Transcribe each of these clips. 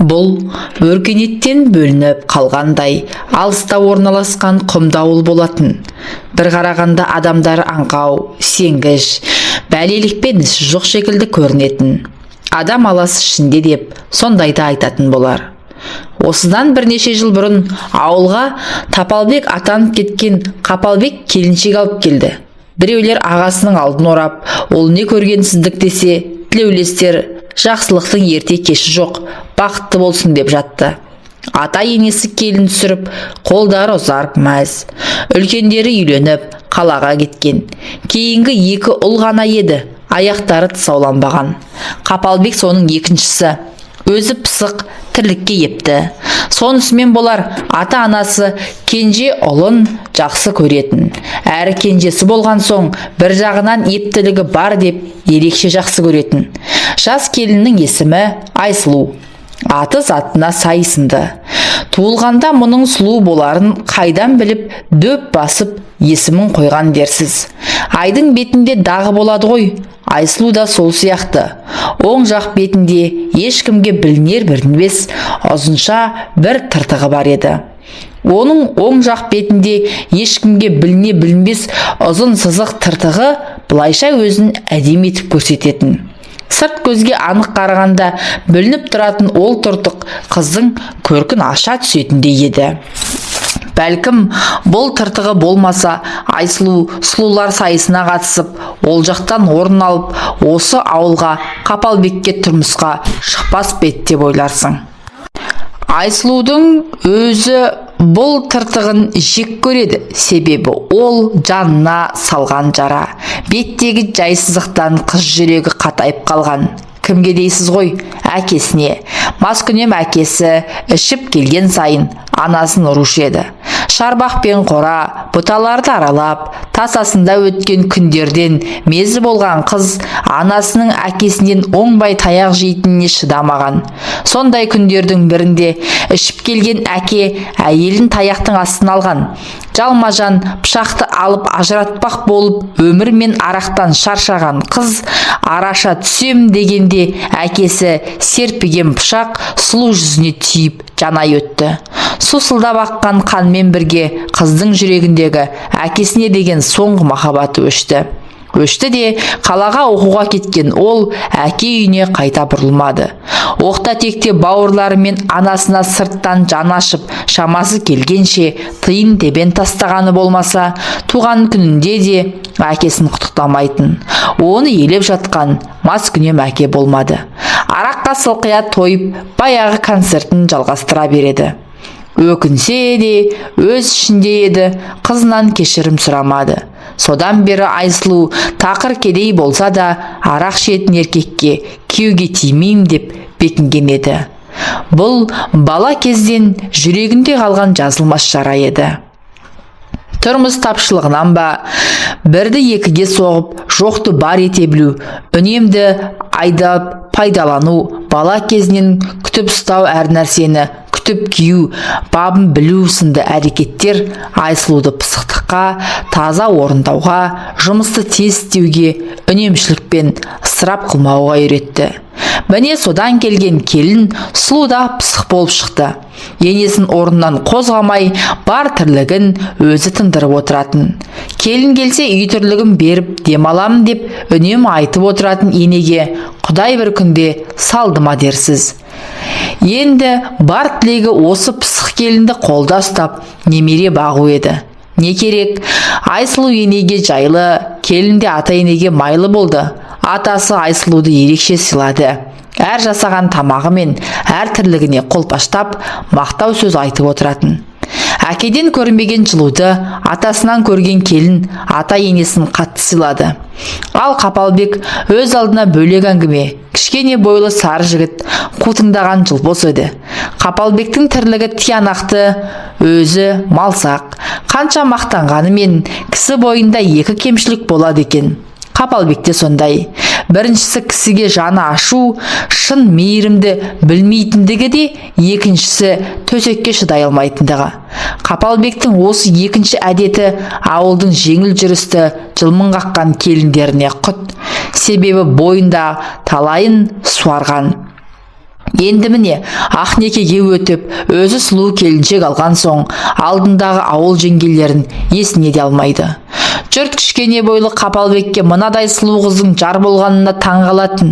Бұл өркениеттен бөлініп қалғандай алыста орналасқан құмды ауыл болатын. Бір қарағанда адамдары аңқау, сенгіш, бәлелікпен ісі жоқ секілді көрінетін. Адам аласы ішінде деп сондайды айтатын болар. Осыдан бірнеше жыл бұрын ауылға Тапалбек атанып кеткен Қапалбек келіншек алып келді. Біреулер ағасының алдын орап, ол не көргенсіздік десе, тілеулестер жақсылықтың ерте кеші жоқ, бақытты болсын деп жатты. Ата енесі келін түсіріп, қолдары ұзарып мәз. Үлкендері үйленіп, қалаға кеткен. Кейінгі екі ұл ғана еді, аяқтары тұсауланбаған. Қапалбек соның екіншісі. Өзі пысық, тірлікке епті. Сонысымен болар, ата-анасы кенже ұлын жақсы көретін. Әрі кенжесі болған соң бір жағынан ептілігі бар деп ерекше жақсы көретін. Жас келіннің есімі Айсұлу. Аты затына сай сынды. Туылғанда мұның сұлу боларын қайдан біліп, дөп басып есімін қойған дерсіз. Айдың бетінде дағы болады ғой, Айсұлу да сол сияқты. Оң жақ бетінде ешкімге білінер білінбес ұзынша бір тыртығы бар еді. Оның оң жақ бетінде ешкімге біліне білінбес ұзын сызық тыртығы былайша өзін әдемі етіп көрсететін. Сырт көзге анық қарағанда білініп тұратын ол тыртық қыздың көркін аша түсетіндей еді. Бәлкім, бұл тыртығы болмаса, Айсұлу сұлулар сайысына қатысып, ол жақтан орын алып, осы ауылға Қапалбекке тұрмысқа шықпас па еді деп ойларсың. Айсұлудың өзі бұл тыртығын жек көреді, себебі ол жанына салған жара. Беттегі жайсыздықтан қыз жүрегі қатайып қалған. Кімге дейсіз ғой? Әкесіне. Маскүнем әкесі ішіп келген сайын анасын ұрушы еді. Шарбақ пен қора, бұталарды аралап, тасасында өткен күндерден мезі болған қыз анасының әкесінен оңбай таяқ жейтініне шыдамаған. Сондай күндердің бірінде ішіп келген әке әйелін таяқтың астына алған. Жалма-жан пышақты алып ажыратпақ болып, өмір мен арақтан шаршаған қыз араша түсем дегенде әкесі серпіген пышақ сұлу жүзіне тиіп жанай өтті. Сусылдап аққан қанмен бірге қыздың жүрегіндегі әкесіне деген соңғы махаббаты өшті. Өшті де, қалаға оқуға кеткен ол әке үйіне қайта бұрылмады. Оқта текте бауырлары мен анасына сырттан жан ашып, шамасы келгенше тиын тебен тастағаны болмаса, туған күнінде де әкесін құттықтамайтын. Оны елеп жатқан маскүнем әке болмады. Араққа сылқия тойып, баяғы концертін жалғастыра береді. Өкінсе де өз ішінде еді, қызынан кешірім сұрамады. Содан бері Айсұлу тақыр кедей болса да арақ ішетін еркекке күйеуге тимеймін деп бекінген еді. Бұл бала кезден жүрегінде қалған жазылмас жара еді. Тұрмыс тапшылығынан ба, бірді екіге соғып, жоқты бар ете білу, үнемді айдап пайдалану, бала кезінен күтіп ұстау, әр нәрсені күтіп кию, бабын білу сынды әрекеттер Айсұлуды пысықтыққа, таза орындауға, жұмысты тез істеуге, үнемшілікпен ысырап қылмауға үйретті. Міне, содан келген келін сұлу да пысық болып шықты. Енесін орнынан қозғамай, бар тірлігін өзі тындырып отыратын. Келін келсе, үй тірлігін беріп демаламын деп үнемі айтып отыратын енеге Құдай бір күнде салды ма дерсіз. Енді бар тілегі осы пысық келінді қолда ұстап, немере бағу еді. Не керек, Айсұлу енеге жайлы, келін де ата енеге майлы болды. Атасы Айсұлуды ерекше сыйлады. Әр жасаған тамағы мен әр тірлігіне қолпаштап, мақтау сөз айтып отыратын. Әкеден көрмеген жылуды атасынан көрген келін ата енесін қатты сыйлады. Ал Қапалбек өз алдына бөлек әңгіме. Кішкене бойлы сары жігіт, қутыңдаған жылпос еді. Қапалбектің тірлігі тиянақты, өзі малсақ. Қанша мақтанғанымен кісі бойында екі кемшілік болады екен. Қапалбекте сондай. Біріншісі кісіге жаны ашу, шын мейірімді білмейтіндігі де, екіншісі төсекке шыдай алмайтындығы. Қапалбектің осы екінші әдеті ауылдың жеңіл жүрісті жылмың қаққан келіндеріне құт. Себебі бойында талайын суарған. Енді міне, ақ некеге өтіп, өзі сұлу келіншек алған соң, алдындағы ауыл жеңгелерін есіне де алмайды. Жұрт кішкене бойлы Қапалбекке мынадай сұлу қыздың жар болғанына таң қалатын.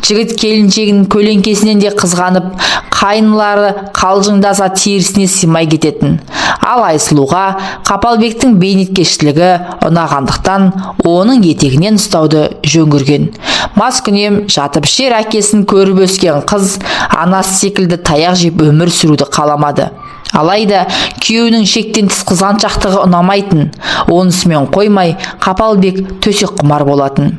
Жігіт келіншегінің көлеңкесінен де қызғанып, қайнылары қалжыңдаса, терісіне сыймай кететін. Ал Айсұлуға Қапалбектің бейнеткештілігі ұнағандықтан, оның етегінен ұстауды жөн көрген. Маскүнем, жатып ішер әкесін көріп өскен қыз анасы секілді таяқ жеп өмір сүруді қаламады. Алайда күйеуінің шектен тыс қызғаншақтығы ұнамайтын. Онысымен қоймай, Қапалбек төсек құмар болатын.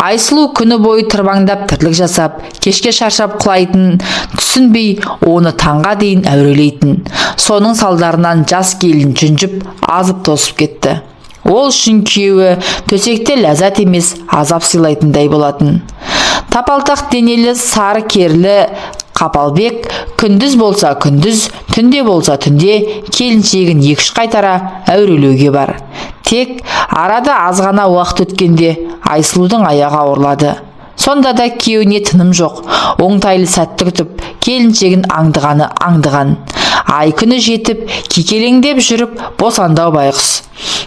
Айсұлу күні бойы тырбаңдап тірлік жасап, кешке шаршап құлайтын, түсінбей оны таңға дейін әурелейтін. Соның салдарынан жас келін жүнжіп, азып тозып кетті. Ол үшін күйеуі төсекте ләззат емес, азап сыйлайтындай болатын. Тапалтақ денелі, сары керлі Қапалбек күндіз болса күндіз, түнде болса түнде келіншегін екі-үш қайтара әурелеуге бар. Тек арада аз ғана уақыт өткенде Айсұлудың аяғы ауырлады. Сонда да күйеуіне тыным жоқ. Оңтайлы сәтті күтіп, келіншегін аңдығаны аңдыған. Ай күні жетіп, кекелеңдеп жүріп босанды байғұс.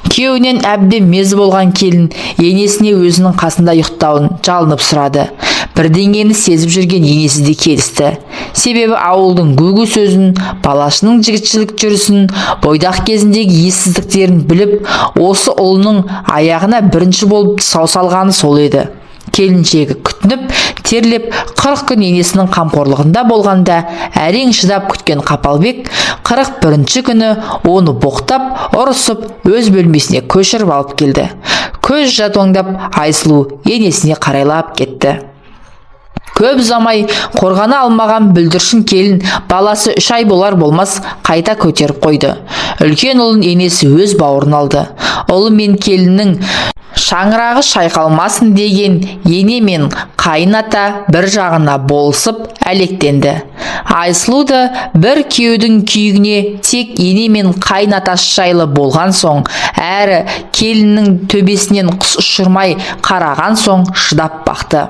Күйеуінен әбден мезі болған келін енесіне өзінің қасында ұйықтауын жалынып сұрады. Бірдеңені сезіп жүрген енесі де келісті. Себебі ауылдың гу-гу сөзін, балашының жігітшілік жүрісін, бойдақ кезіндегі ессіздіктерін біліп, осы ұлының аяғына бірінші болып тұсау салғаны сол еді. Келіншегі күтініп, терлеп, 40 күн енесінің қамқорлығында болғанда әрең шыдап күткен Қапалбек 41-ші күні оны боқтап, ұрысып, өз бөлмесіне көшіріп алып келді. Көз жадуаңдап Айсұлу енесіне қарайлап кетті. Көп ұзамай қорғана алмаған бүлдіршін келін баласы 3 ай болар болмас қайта көтеріп қойды. Үлкен ұлын енесі өз бауырына алды. Ұлы мен келіннің шаңырағы шайқалмасын деген ене мен қайын ата бір жағына болысып әлектенді. Айсұлу да бір күйеудің күйігіне тек ене мен қайын атасы жайлы болған соң, әрі келіннің төбесінен құс ұшырмай қараған соң шыдап бақты.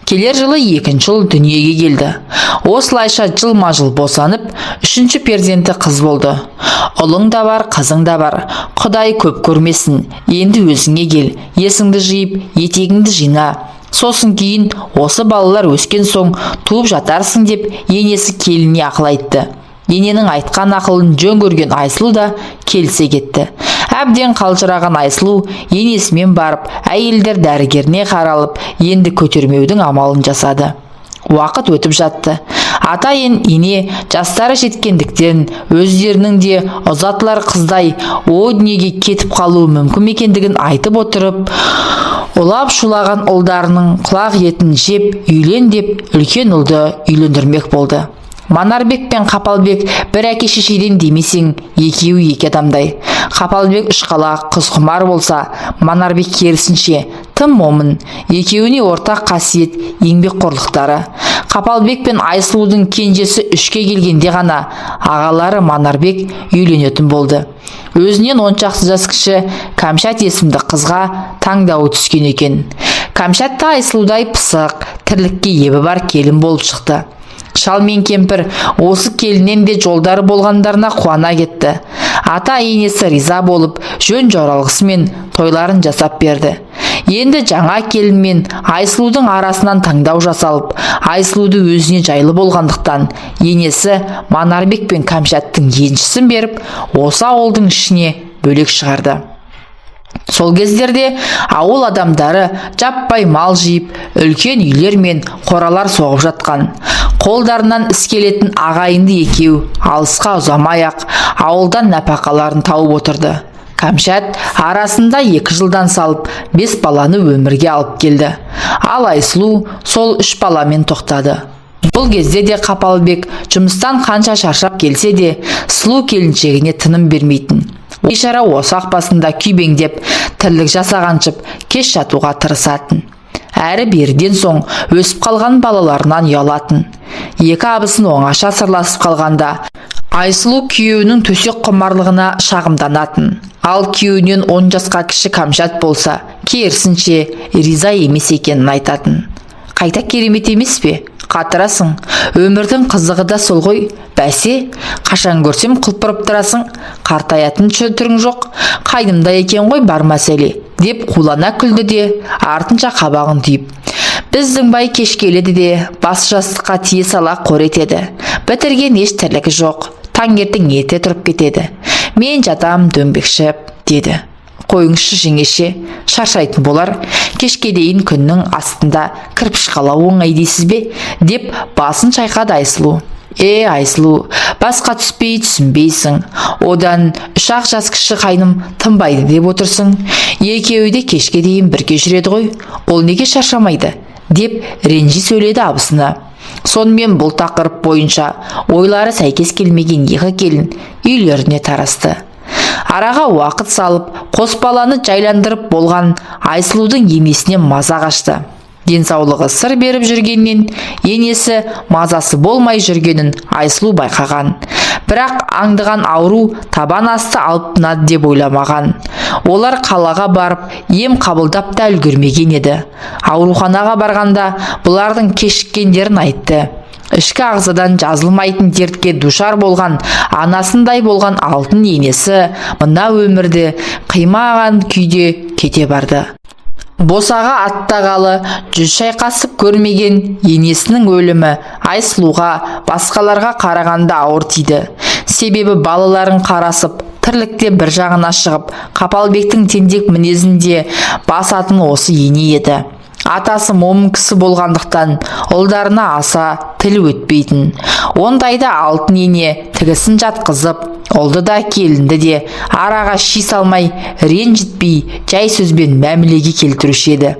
Келер жылы екінші ұл дүниеге келді. Осылайша жылма-жыл босанып, үшінші перзенті қыз болды. Ұлың да бар, қызың да бар. Құдай көп көрмесін. Енді өзіңе кел, есіңді жиып, етегіңді жина. Сосын кейін осы балалар өскен соң туып жатарсың деп енесі келініне ақыл айтты. Ененің айтқан ақылын жөн көрген Айсұлу да келісе кетті. Әбден қалжыраған Айсұлу енесімен барып, әйелдер дәрігеріне қаралып, енді көтермеудің амалын жасады. Уақыт өтіп жатты. Ата ене жастары жеткендіктен өздерінің де ұзатылар қыздай о дүниеге кетіп қалуы мүмкін екендігін айтып отырып, улап шулаған ұлдарының құлақ етін жеп, үйлен деп үлкен ұлды үйлендірмек болды. Манарбек пен Қапалбек бір әке шешеден демесең, екеуі екі адамдай. Қапалбек ұшқалақ, қыз құмар болса, Манарбек керісінше тым момын. Екеуіне ортақ қасиет еңбекқорлықтары. Қапалбек пен Айсұлудың кенжесі 3-ке келгенде ғана ағалары Манарбек үйленетін болды. Өзінен 10 шақты жас кіші Кәмшат есімді қызға таңдауы түскен екен. Кәмшат та Айсұлудай пысық, тірлікке ебі бар келін болып шықты. Шал мен кемпір осы келіннен де жолдары болғандарына қуана кетті. Ата енесі риза болып, жөн жоралғысымен тойларын жасап берді. Енді жаңа келін мен Айсұлудың арасынан таңдау жасалып, Айсұлуды өзіне жайлы болғандықтан, енесі Манарбек пен Кәмшаттың еншісін беріп, осы ауылдың ішіне бөлек шығарды. Сол кездерде ауыл адамдары жаппай мал жиып, үлкен үйлер мен қоралар соғып жатқан. Қолдарынан іс келетін ағайынды екеу алысқа ұзамай-ақ ауылдан нәпақаларын тауып отырды. Кәмшат арасында 2 жылдан салып, 5 баланы өмірге алып келді. Ал Айсұлу сол 3 баламен тоқтады. Бұл кезде де Қапалбек жұмыстан қанша шаршап келсе де, сұлу келіншегіне тыным бермейтін. Бейшара осы басында күйбеңдеп, тірлік жасағаншып, кеш жатуға тырысатын. Әрі беріден соң өсіп қалған балаларынан ұялатын. Екі абысын оңаша сырласып қалғанда, Айсұлу күйеуінің төсек құмарлығына шағымданатын. Ал күйеуінен 10 жасқа кіші Кәмшат болса, керісінше риза емес екенін айтатын. Қайта керемет емес пе? Қатырасың, өмірдің қызығы да сол ғой. Бәсе, қашан көрсем құлпырып тұрасың, қартаятын түрің жоқ. Қайнымда екен ғой бар мәселе, деп қулана күлді де, артынша қабағын түйіп: Біздің бай кеш келеді де, бас жастыққа тие сала қор етеді. Бітірген еш тірлігі жоқ. Таңертең ерте тұрып кетеді. Мен жатам дөңбекшіп, деді. Қойыңызшы, жеңеше, шаршайтын болар. Кешке дейін күннің астында кірпіш қалау оңай дейсіз бе? Деп басын шайқады Айсұлу. Е, Айсұлу, басқа түспей түсінбейсің. Одан 3-ақ жас кіші қайным тынбайды деп отырсың. Екеуі де кешке дейін бірге жүреді ғой. Ол неге шаршамайды? Деп ренжи сөйледі абысыны. Сонымен бұл тақырып бойынша ойлары сәйкес келмеген екі келін үйлеріне тарасты. Араға уақыт салып, қос баланы жайландырып болған Айсұлудың енесіне маза қашты. Денсаулығы сыр беріп жүргеннен енесі мазасы болмай жүргенін Айсұлу байқаған. Бірақ аңдыған ауру табан асты алып тынады деп ойламаған. Олар қалаға барып ем қабылдап та үлгермеген еді. Ауруханаға барғанда бұлардың кешіккендерін айтты. Ішкі ағзадан жазылмайтын дертке душар болған анасындай болған алтын енесі мына өмірді қимаған күйде кете барды. Босаға аттағалы жүз шайқасып көрмеген енесінің өлімі Айсұлуға басқаларға қарағанда ауыр тиді. Себебі балаларын қарасып, тірлікте бір жағына шығып, Қапалбектің тентек мінезін де басатын осы ене еді. Атасы момын кісі болғандықтан ұлдарына аса тіл өтпейтін. Ондайда алтын ене тігісін жатқызып, ұлды да, келінді де араға ши салмай, ренжітпей, жай сөзбен мәмілеге келтіруші еді.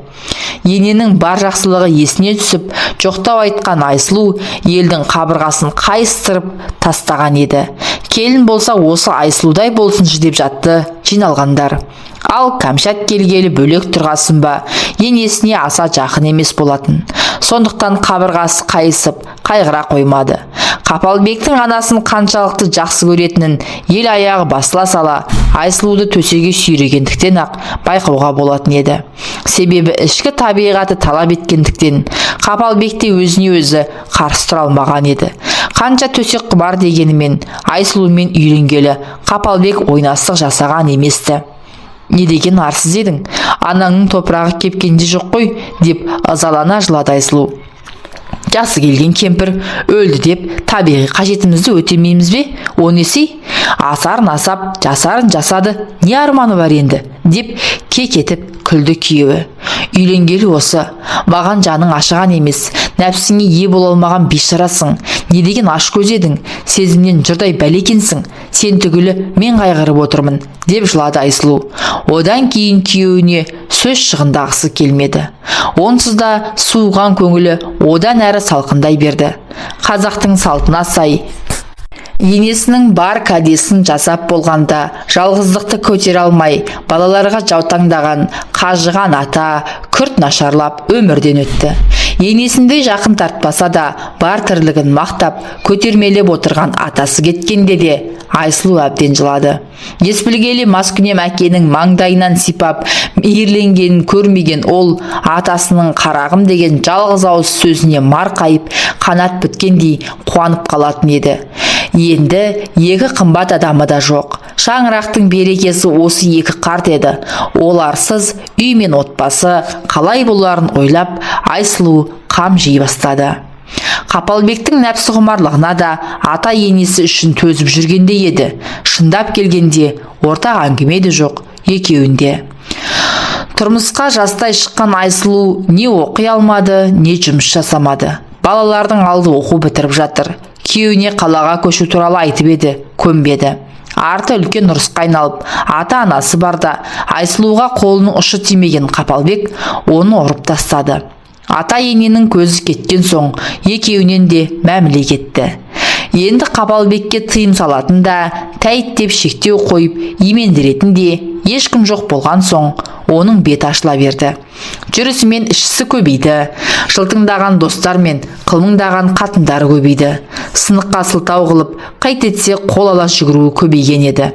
Ененің бар жақсылығы есіне түсіп, жоқтау айтқан Айсұлу елдің қабырғасын қайыстырып тастаған еді. Келін болса, осы Айсұлудай болсыншы деп жатты жиналғандар. Ал Кәмшат келгелі бөлек тұрғасын ба, енесіне аса жақын емес болатын. Сондықтан қабырғасы қайысып, қайғыра қоймады. Қапалбектің анасын қаншалықты жақсы көретінін ел аяғы басыла сала Айсұлуды төсеге сүйрегендіктен ақ байқауға болатын еді. Себебі ішкі табиғаты талап еткендіктен Қапалбек те өзіне өзі қарсы тұра алмаған еді. Қанша төсек құмар дегенімен, Айсұлумен үйленгелі Қапалбек ойнастық жасаған еместі. Не деген арсыз едің, анаңның топырағы кепкенде жоқ қой, деп ызалана жылады Айсұлу. Жасы келген кемпір өлді деп табиғи қажетімізді өтемейміз бе? О несі? Асарын асап, жасарын жасады, не арманы бар енді? Деп кекетіп күлді күйеуі. Үйленгелі осы маған жаның ашыған емес, нәпсіңе ие бола алмаған бейшарасың. Не деген ашкөз едің, сезімнен жұрдай бәле екенсің. Сен түгілі мен қайғырып отырмын, деп жылады Айсұлу. Одан кейін күйеуіне сөз шығындағысы келмеді. Онсыз да суыған көңілі одан әрі салқындай берді. Қазақтың салтына сай енесінің бар кәдесін жасап болғанда, жалғыздықты көтере алмай, балаларға жаутаңдаған қажыған ата күрт нашарлап өмірден өтті. Енесіндей жақын тартпаса да, бар тірлігін мақтап, көтермелеп отырған атасы кеткенде де Айсұлу әбден жылады. Ес білгелі маскүнем әкенің маңдайынан сипап мейірленгенін көрмеген ол атасының қарағым деген жалғыз ауыз сөзіне марқайып, қанат біткендей қуанып қалатын еді. Енді екі қымбат адамы да жоқ. Шаңырақтың берекесі осы екі қарт еді. Оларсыз үй мен отбасы қалай боларын ойлап, Айсұлу қам жей бастады. Қапалбектің нәпсі құмарлығына да ата енесі үшін төзіп жүргендей еді. Шындап келгенде ортақ әңгіме де жоқ екеуінде. Тұрмысқа жастай шыққан Айсұлу не оқи алмады, не жұмыс жасамады. Балалардың алды оқу бітіріп жатыр. Күйеуіне қалаға көшу туралы айтып еді, көнбеді. Арты үлкен ұрысқа айналып, ата анасы барда Айсұлуға қолының ұшы тимеген Қапалбек оны ұрып тастады. Ата ененің көзі кеткен соң екеуінен де мәміле кетті. Енді Қапалбекке тыйым салатын да, тәйт деп шектеу қойып имендіретін де ешкім жоқ болған соң оның беті ашыла берді. Жүрісі мен ішісі көбейді. Жылтыңдаған достар мен қылмыңдаған қатындары көбейді. Сыныққа сылтау қылып, қайт етсе қол ала жүгіруі көбейген еді.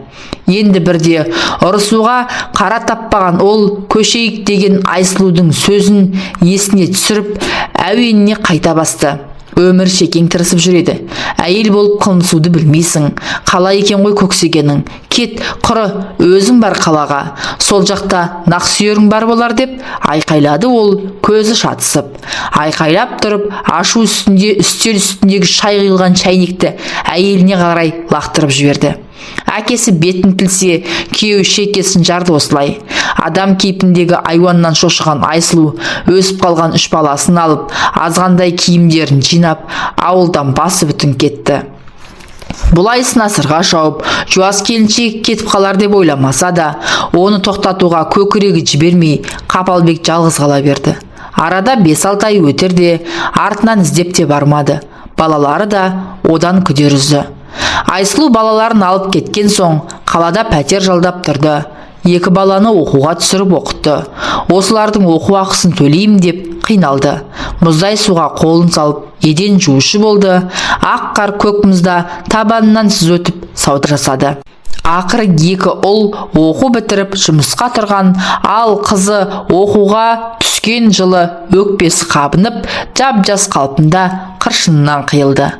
Енді бірде ұрысуға қара таппаған ол көшейік деген Айсұлудың сөзін есіне түсіріп, әуеніне қайта басты. Өмір шекең тырысып жүреді. Әйел болып қылмысуды білмейсің. Қалай екен ғой көксегенің? Кет, құры, өзің бар қалаға. Сол жақта нақсүйерің бар болар деп айқайлады ол көзі шатысып. Айқайлап тұрып, ашу үстінде үстел үстіндегі шай құйылған шәйнекті әйеліне қарай лақтырып жіберді. Әкесі бетін тілсе, күйеуі шекесін жарды осылай. Адам кейпіндегі айуаннан шошыған Айсұлу өсіп қалған үш баласын алып, азғандай киімдерін жинап, ауылдан басы бүтін кетті. Бұлайсын асырға шауып, жуас келіншек кетіп қалар деп ойламаса да, оны тоқтатуға көкірегі жібермей, Қапалбек жалғыз қала берді. Арада 5-6 ай өтер де, артынан іздеп те бармады. Балалары да одан күдер үзді. Айсұлу балаларын алып кеткен соң, қалада пәтер жалдап тұрды. Екі баланы оқуға түсіріп оқытты. Осылардың оқу ақысын төлеймін деп қиналды. Мұздай суға қолын салып, еден жуушы болды. Ақ қар көк мұзда табанынан сіз өтіп сауда жасады. Ақыры екі ұл оқу бітіріп жұмысқа тұрған, ал қызы оқуға түскен жылы өкпесі қабынып, жап-жас қалпында қыршынынан қиылды.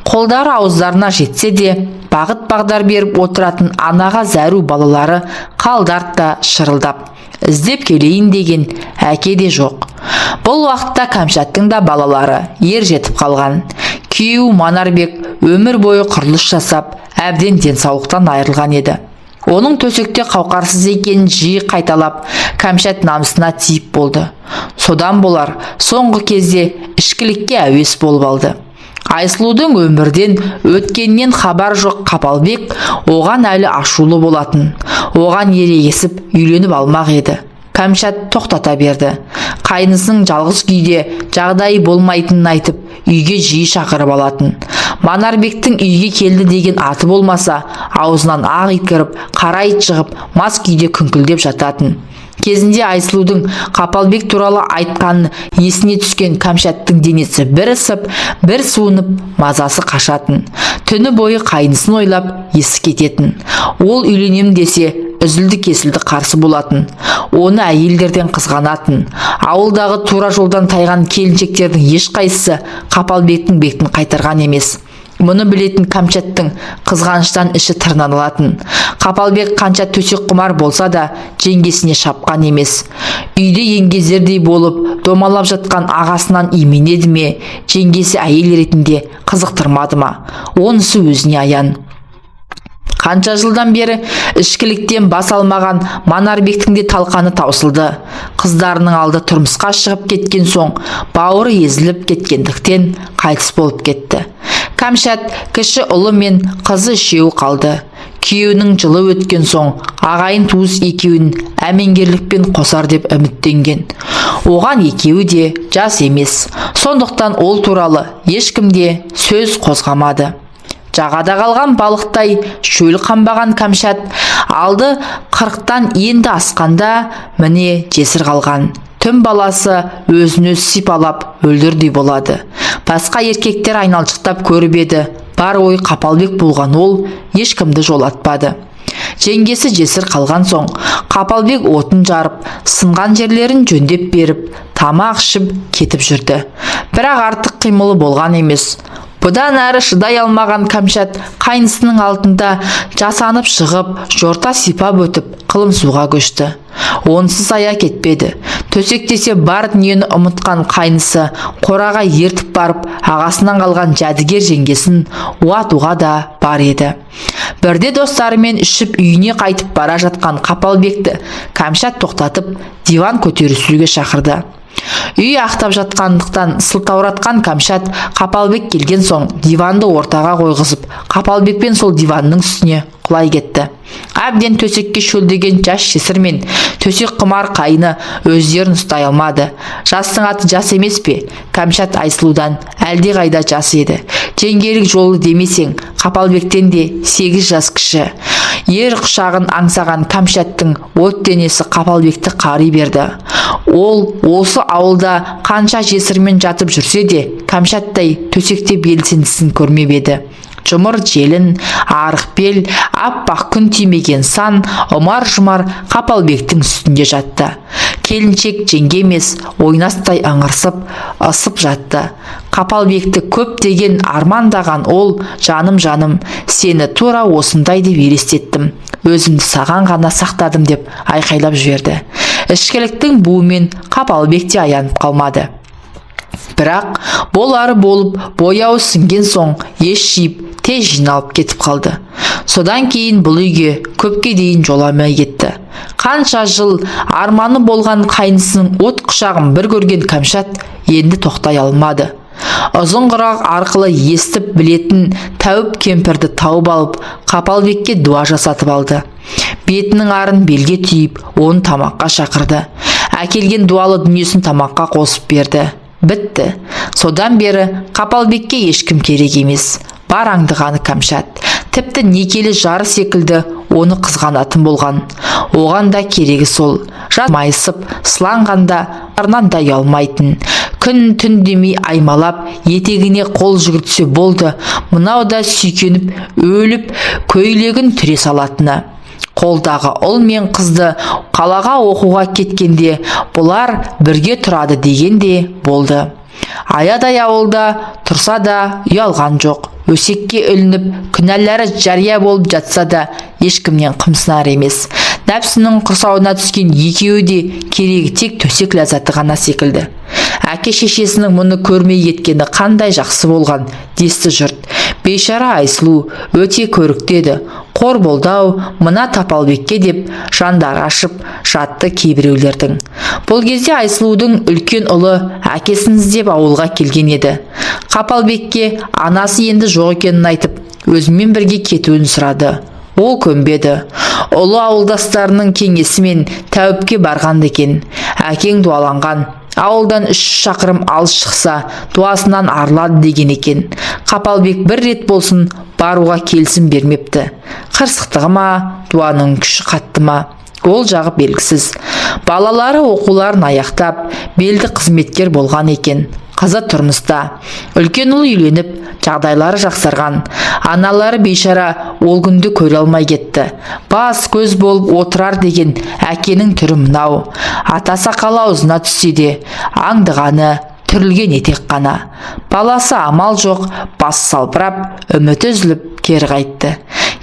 Қолдары ауыздарына жетсе де, бағыт бағдар беріп отыратын анаға зәру балалары қалды артта шырылдап. Іздеп келейін деген әке де жоқ. Бұл уақытта Кәмшаттың да балалары ер жетіп қалған. Күйеуі Манарбек өмір бойы құрылыс жасап, әбден денсаулықтан айырылған еді. Оның төсекте қауқарсыз екенін жиі қайталап, Кәмшат намысына тиіп болды. Содан болар, соңғы кезде ішкілікке әуес болып алды. Айсұлудың өмірден өткеннен хабар жоқ Қапалбек оған әлі ашулы болатын. Оған ерегесіп үйленіп алмақ еді. Кәмшат тоқтата берді. Қайнысының жалғыз күйде жағдайы болмайтынын айтып, үйге жиі шақырып алатын. Манарбектің үйге келді деген аты болмаса, аузынан ақ ит кіріп, қара ит шығып, мас күйде күңкілдеп жататын. Кезінде Айсұлудың Қапалбек туралы айтқанын есіне түскен Кәмшаттың денесі бір ысып, бір суынып, мазасы қашатын. Түні бойы қайнысын ойлап, есі кететін. Ол үйленем десе, үзілді-кесілді қарсы болатын. Оны әйелдерден қызғанатын. Ауылдағы тура жолдан тайған келіншектердің ешқайсысы Қапалбектің бетін қайтарған емес. Мұны білетін Кәмшаттың қызғаныштан іші тырналатын. Қапалбек қанша төсек құмар болса да, жеңгесіне шапқан емес. Үйде еңгезердей болып домалап жатқан ағасынан именеді ме, жеңгесі әйел ретінде қызықтырмады ма, онысы өзіне аян. Қанша жылдан бері ішкіліктен бас алмаған Манарбектің де талқаны таусылды. Қыздарының алды тұрмысқа шығып кеткен соң, бауыры езіліп кеткендіктен қайтыс болып кетті. Кәмшат кіші ұлы мен қызы үшеуі қалды. Күйеуінің жылы өткен соң, ағайын туыс екеуін әмеңгерлікпен қосар деп үміттенген. Оған екеуі де жас емес. Сондықтан ол туралы ешкім де сөз қозғамады. Жағада қалған балықтай шөл қанбаған Кәмшат алды 40-тан енді асқанда міне жесір қалған. Түн баласы өзін өзі сипалап өлдірдей болады. Басқа еркектер айналшықтап көріп еді, бар ой Қапалбек болған ол ешкімді жолатпады. Жеңгесі жесір қалған соң, Қапалбек отын жарып, сынған жерлерін жөндеп беріп, тамақ ішіп кетіп жүрді. Бірақ артық қимылы болған емес. Бұдан әрі шыдай алмаған Кәмшат қайнысының алдында жасанып шығып, жорта сипап өтіп, қылымсуға көшті. Онсыз ая кетпеді. Төсектесе бар дүниені ұмытқан қайнысы қораға ертіп барып, ағасынан қалған жәдігер жеңгесін уатуға да бар еді. Бірде достарымен ішіп үйіне қайтып бара жатқан Қапалбекті Кәмшат тоқтатып, диван көтерісуге шақырды. Үй ақтап жатқандықтан сылтауратқан Кәмшат Қапалбек келген соң диванды ортаға қойғызып, Қапалбекпен сол диванның үстіне құлай кетті. Әбден төсекке шөлдеген жас жесір мен төсек құмар қайны өздерін ұстай алмады. Жастың аты жас емес пе? Кәмшат Айсұлудан әлдеқайда жас еді. Жеңгелік жолы демесең, Қапалбектен де 8 жас кіші. Ер құшағын аңсаған Кәмшаттың от денесі Қапалбекті қари берді. Ол осы ауылда қанша жесірмен жатып жүрсе де, Кәмшаттай төсекте белсендісін көрмеп еді. Жұмыр желін, арық бел, аппақ күн тимеген сан, ұмар-жұмар Қапалбектің үстінде жатты. Келіншек жеңге емес, ойнастай ыңырсып, ысып жатты. Қапалбекті көптеген армандаған ол, жаным, жаным, сені тура осындай деп елестеттім. Өзімді саған ғана сақтадым деп айқайлап жіберді. Ішкіліктің буымен Қапалбек те аянып қалмады. Бірақ болары болып, бояуы сіңген соң ес жиып, тез жиналып кетіп қалды. Содан кейін бұл үйге көпке дейін жоламай кетті. Қанша жыл арманы болған қайнысының от құшағын бір көрген Кәмшат енді тоқтай алмады. Ұзын құрақ арқылы естіп білетін тәуіп кемпірді тауып алып, Қапалбекке дуа жасатып алды. Бетінің арын белге түйіп, оны тамаққа шақырды. Әкелген дуалы дүниесін тамаққа қосып берді. Бітті. Содан бері Қапалбекке ешкім керек емес. Бар аңдығаны Кәмшат. Тіпті некелі жары секілді оны қызғанатын болған. Оған да керегі сол. Жас майысып, сыланғанда арынан да ұялмайтын. Күн түн демей аймалап, етегіне қол жүгіртсе болды. Мынау да сүйкеніп, өліп, көйлегін түре салатыны. Қолдағы ұл мен қызды қалаға оқуға кеткенде бұлар бірге тұрады деген де болды. Аядай ауылда тұрса да ұялған жоқ. Өсекке ілініп, күнәлары жария болып жатса да ешкімнен қымсынар емес. Нәпсінің құрсауына түскен екеуі де керегі тек төсек ләззаты ғана секілді. Әке шешесінің мұны көрмей кеткені қандай жақсы болған десті жұрт. Бейшара Айсұлу өте көрікті еді. Қор болды-ау мына Тапалбекке деп жандары ашып жатты кейбіреулердің. Бұл кезде Айсұлудың үлкен ұлы әкесін іздеп ауылға келген еді. Қапалбекке анасы енді жоқ екенін айтып, өзімен бірге кетуін сұрады. Ол көнбеді. Ұлы ауылдастарының кеңесімен тәуіпке барған екен. Әкең дуаланған. Ауылдан 3 шақырым алыс шықса, дуасынан арылады деген екен. Қапалбек бір рет болсын баруға келісім бермепті. Қырсықтығы ма, дуаның күші қатты ма, ол жағы белгісіз. Балалары оқуларын аяқтап, белді қызметкер болған екен. Қызы тұрмыста. Үлкен ұл үйленіп, жағдайлары жақсарған. Аналары бейшара ол күнді көре алмай кетті. Бас көз болып отырар деген әкенің түрі мынау. Ата сақалы аузына түссе де, аңдығаны түрілген етек қана. Баласы амал жоқ, бас салбырап, үміті үзіліп кері қайтты.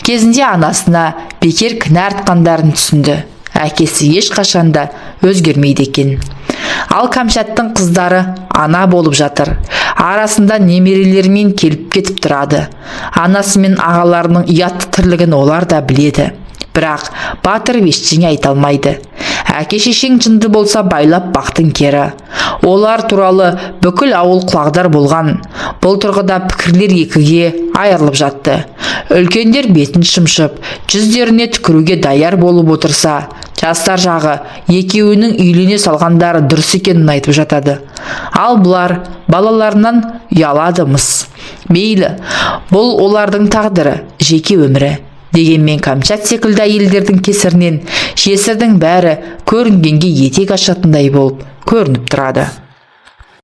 Кезінде анасына бекер кінә артқандарын түсінді. Әкесі ешқашанда өзгермейді екен. Ал Кәмшаттың қыздары ана болып жатыр. Арасында немерелерімен келіп кетіп тұрады. Анасы мен ағаларының ұятты тірлігін олар да біледі. Бірақ батырып ештеңе айта алмайды. Әке шешең жынды болса, байлап бақтың кері. Олар туралы бүкіл ауыл құлағдар болған. Бұл тұрғыда пікірлер екіге айырылып жатты. Үлкендер бетін шымшып, жүздеріне түкіруге даяр болып отырса, жастар жағы екеуінің үйлене салғандары дұрыс екенін айтып жатады. Ал бұлар балаларынан ұялады мыс. Мейлі, бұл олардың тағдыры, жеке өмірі. Дегенмен Кәмшат секілді әйелдердің кесірінен жесірдің бәрі көрінгенге етек ашатындай болып көрініп тұрады.